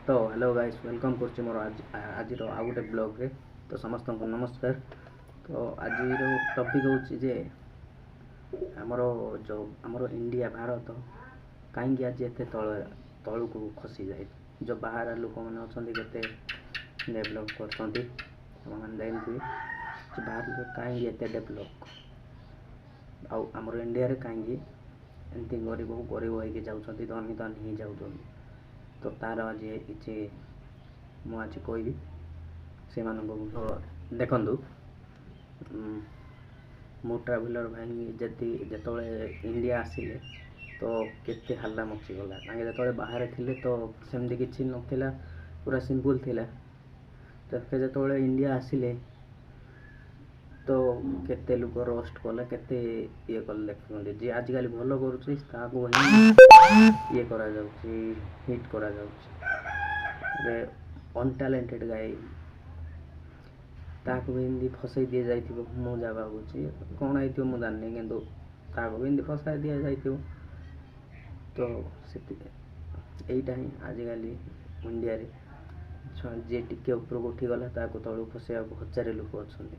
ତ hello guys, welcome କରୁଛି ମୋର ଆଜିର ଆଉ ଗୋଟେ ବ୍ଲଗ୍ରେ। ତ ସମସ୍ତଙ୍କୁ ନମସ୍କାର। ତ ଆଜିର ଟପିକ୍ ହେଉଛି ଯେ ଆମର ଯେଉଁ ଆମର ଇଣ୍ଡିଆ, ଭାରତ କାହିଁକି ଆଜି ଏତେ ତଳକୁ ଖସିଯାଏ? ଯେଉଁ ବାହାର ଲୋକମାନେ ଅଛନ୍ତି, କେତେ ଡେଭଲପ୍ କରୁଛନ୍ତି, ଆପଣମାନେ ଜାଣିଥିବେ ଯେ ବାହାର ଲୋକ କାହିଁକି ଏତେ ଡେଭଲପ୍ ଆଉ ଆମର ଇଣ୍ଡିଆରେ କାହିଁକି ଏମିତି ଗରିବ ଗରିବ ହେଇକି ଯାଉଛନ୍ତି, ଧନୀ ଧନୀ ହେଇଯାଉଛନ୍ତି। ତ ତାର ଆଜି କିଛି ମୁଁ ଆଜି କହିବି ସେମାନଙ୍କୁ। ଦେଖନ୍ତୁ, ମୁଁ ଟ୍ରାଭେଲର୍ ଭାଇ ଯଦି ଯେତେବେଳେ ଇଣ୍ଡିଆ ଆସିଲେ ତ କେତେ ହାଲ୍ଲା ମଚିଗଲା। ତାଙ୍କେ ଯେତେବେଳେ ବାହାରେ ଥିଲେ ତ ସେମିତି କିଛି ନଥିଲା, ପୁରା ସିମ୍ପଲ୍ ଥିଲା। ତ ସେ ଯେତେବେଳେ ଇଣ୍ଡିଆ ଆସିଲେ ତ କେତେ ଲୋକ ରୋଷ୍ଟ କଲେ, କେତେ ଇଏ କଲେ। ଦେଖୁଛନ୍ତି, ଯିଏ ଆଜିକାଲି ଭଲ କରୁଛି ତାହାକୁ ହିଁ ଇଏ କରାଯାଉଛି, ହିଟ୍ କରାଯାଉଛି। ଏବେ ଅନଟ୍ୟାଲେଣ୍ଟେଡ଼ ଗାଇ, ତାହାକୁ ବି ଏମିତି ଫସେଇ ଦିଆଯାଇଥିବ। ମୁଁ ଯାହା ଭାବୁଛି, କ'ଣ ହେଇଥିବ ମୁଁ ଜାଣିନି, କିନ୍ତୁ ତାହାକୁ ବି ଏମିତି ଫସାଇ ଦିଆଯାଇଥିବ। ତ ଏଇଟା ହିଁ ଆଜିକାଲି ଇଣ୍ଡିଆରେ ଯିଏ ଟିକେ ଉପରକୁ ଉଠିଗଲା, ତାହାକୁ ତଳକୁ ଖସେଇବାକୁ ହଜାରେ ଲୋକ ଅଛନ୍ତି।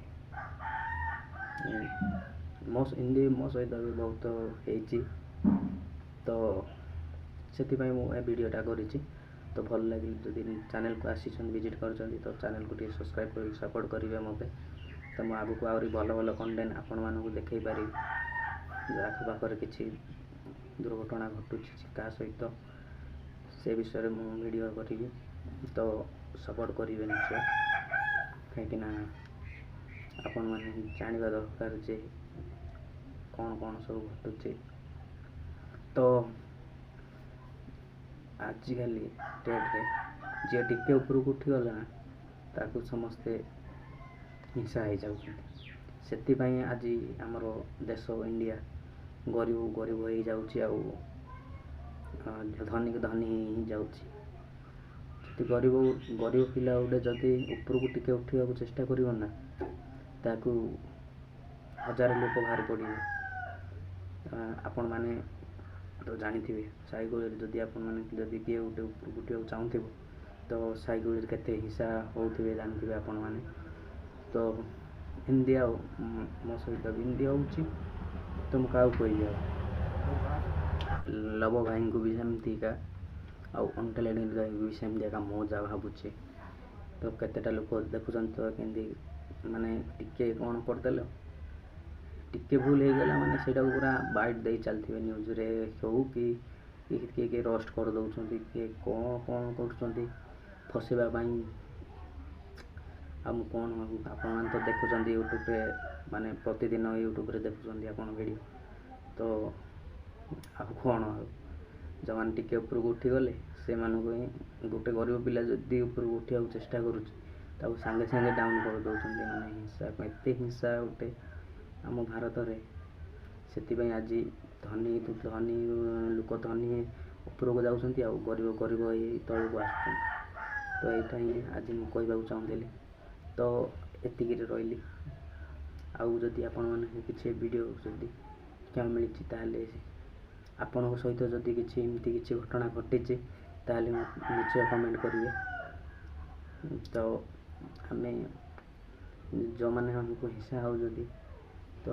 ଏମିତି ମୋ ସହିତ ବି ବହୁତ ହେଇଛି। ତ ସେଥିପାଇଁ ମୁଁ ଏ ଭିଡ଼ିଓଟା କରିଛି। ତ ଭଲ ଲାଗିଲେ, ଯଦି ଚ୍ୟାନେଲକୁ ଆସିଛନ୍ତି, ଭିଜିଟ୍ କରିଛନ୍ତି, ତ ଚ୍ୟାନେଲକୁ ଟିକେ ସବସ୍କ୍ରାଇବ୍ କରିକି ସପୋର୍ଟ କରିବେ ମୋତେ। ତ ମୁଁ ଆଗକୁ ଆହୁରି ଭଲ ଭଲ କଣ୍ଟେଣ୍ଟ ଆପଣମାନଙ୍କୁ ଦେଖେଇ ପାରିବି। ଆଖପାଖରେ କିଛି ଦୁର୍ଘଟଣା ଘଟୁଛି କାହା ସହିତ, ସେ ବିଷୟରେ ମୁଁ ଭିଡ଼ିଓ କରିବି। ତ ସପୋର୍ଟ କରିବେ ନିଶ୍ଚୟ, କାହିଁକିନା ଆପଣମାନେ ଜାଣିବା ଦରକାର ଯେ କ'ଣ କ'ଣ ସବୁ ଘଟୁଛି। ତ ଆଜିକାଲି ଡେଟ୍ରେ ଯିଏ ଟିକେ ଉପରକୁ ଉଠିଗଲା ନା, ତାକୁ ସମସ୍ତେ ହିଂସା ହେଇଯାଉଛନ୍ତି। ସେଥିପାଇଁ ଆଜି ଆମର ଦେଶ ଇଣ୍ଡିଆ ଗରିବ ଗରିବ ହେଇଯାଉଛି ଆଉ ଧନୀକୁ ଧନୀ ହେଇଯାଉଛି। ଯଦି ଗରିବ ଗରିବ ପିଲା ଗୋଟେ ଯଦି ଉପରକୁ ଟିକେ ଉଠିବାକୁ ଚେଷ୍ଟା କରିବ ନା, ତାକୁ ହଜାରେ ଲୋକ ବାହାରି ପଡ଼ିବେ। ଆପଣମାନେ ତ ଜାଣିଥିବେ, ସାଇଗୋଳିରେ ଯଦି ଆପଣମାନେ ଯଦି କିଏ ଗୋଟେ ଉପରକୁ ଉଠିବାକୁ ଚାହୁଁଥିବ, ତ ସାଇଗୋଳିରେ କେତେ ହିଂସା ହେଉଥିବେ ଜାଣିଥିବେ ଆପଣମାନେ। ତ ଏମିତି ଆଉ ମୋ ସହିତ ବି ଏମିତି ହେଉଛି। ତ ମୁଁ କାହାକୁ କହିବି? ଆଉ ଲବ ଭାଇଙ୍କୁ ବି ସେମିତିକା ଆଉ ଅନଟ୍ୟାଲେଣ୍ଟେଡ଼ ଗାଇଙ୍କୁ ବି ସେମିତି ଏକା, ମୁଁ ଯାହା ଭାବୁଛି। ତ କେତେଟା ଲୋକ ଦେଖୁଛନ୍ତି ତ କେମିତି, ମାନେ ଟିକେ କ'ଣ କରିଦେଲେ, ଟିକେ ଭୁଲ ହେଇଗଲା ମାନେ ସେଇଟାକୁ ପୁରା ବାଇଟ୍ ଦେଇ ଚାଲିଥିବେ। ନ୍ୟୁଜ୍ରେ ହଉ କି କିଏ କିଏ ରୋଷ୍ଟ କରିଦେଉଛନ୍ତି, କିଏ କ'ଣ କ'ଣ କରୁଛନ୍ତି ଫସିବା ପାଇଁ। ଆଉ ମୁଁ କ'ଣ, ଆପଣମାନେ ତ ଦେଖୁଛନ୍ତି ୟୁଟ୍ୟୁବରେ, ମାନେ ପ୍ରତିଦିନ ୟୁଟ୍ୟୁବରେ ଦେଖୁଛନ୍ତି ଆପଣ ଭିଡ଼ିଓ। ତ ଆଉ କ'ଣ, ଆଉ ଯେଉଁମାନେ ଟିକେ ଉପରକୁ ଉଠିଗଲେ ସେମାନଙ୍କୁ ହିଁ, ଗୋଟେ ଗରିବ ପିଲା ଯଦି ଉପରକୁ ଉଠିବାକୁ ଚେଷ୍ଟା କରୁଛି, ତାକୁ ସାଙ୍ଗେ ସାଙ୍ଗେ ଡାଉନ୍ କରିଦେଉଛନ୍ତି। ମାନେ ହିଂସା, ଏତେ ହିଂସା ଗୋଟେ ଆମ ଭାରତରେ। ସେଥିପାଇଁ ଆଜି ଧନୀ ଧନୀ ଲୋକ ଧନୀ ଉପରକୁ ଯାଉଛନ୍ତି ଆଉ ଗରିବ ଗରିବ ହେଇ ତଳକୁ ଆସୁଛନ୍ତି। ତ ଏଇଟା ହିଁ ଆଜି ମୁଁ କହିବାକୁ ଚାହୁଁଥିଲି। ତ ଏତିକିରେ ରହିଲି। ଆଉ ଯଦି ଆପଣମାନଙ୍କୁ କିଛି ଭିଡ଼ିଓ ଯଦି ଶିଖିବାକୁ ମିଳିଛି, ତାହେଲେ ଆପଣଙ୍କ ସହିତ ଯଦି କିଛି ଏମିତି କିଛି ଘଟଣା ଘଟିଛି, ତାହେଲେ ନିଶ୍ଚୟ କମେଣ୍ଟ କରିବେ। ତ ଆମେ ଯେଉଁମାନେ ଆମକୁ ହିଂସା ହେଉଛନ୍ତି, ତ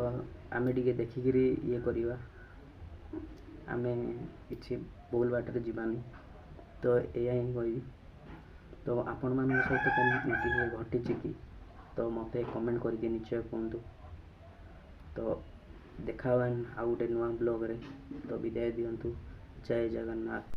ଆମେ ଟିକେ ଦେଖିକିରି ଇଏ କରିବା, ଆମେ କିଛି ଭୁଲ ବାଟରେ ଯିବାନି। ତ ଏଇଆ ହିଁ କହିବି। ତ ଆପଣମାନଙ୍କ ସହିତ କେମିତି ଘଟିଛି କି, ତ ମୋତେ କମେଣ୍ଟ କରିକି ନିଶ୍ଚୟ କୁହନ୍ତୁ। ତ ଦେଖା ହେବା ଆଉ ଗୋଟେ ନୂଆ ବ୍ଲଗ୍ରେ। ତ ବିଦାୟ ଦିଅନ୍ତୁ। ଜୟ ଜଗନ୍ନାଥ।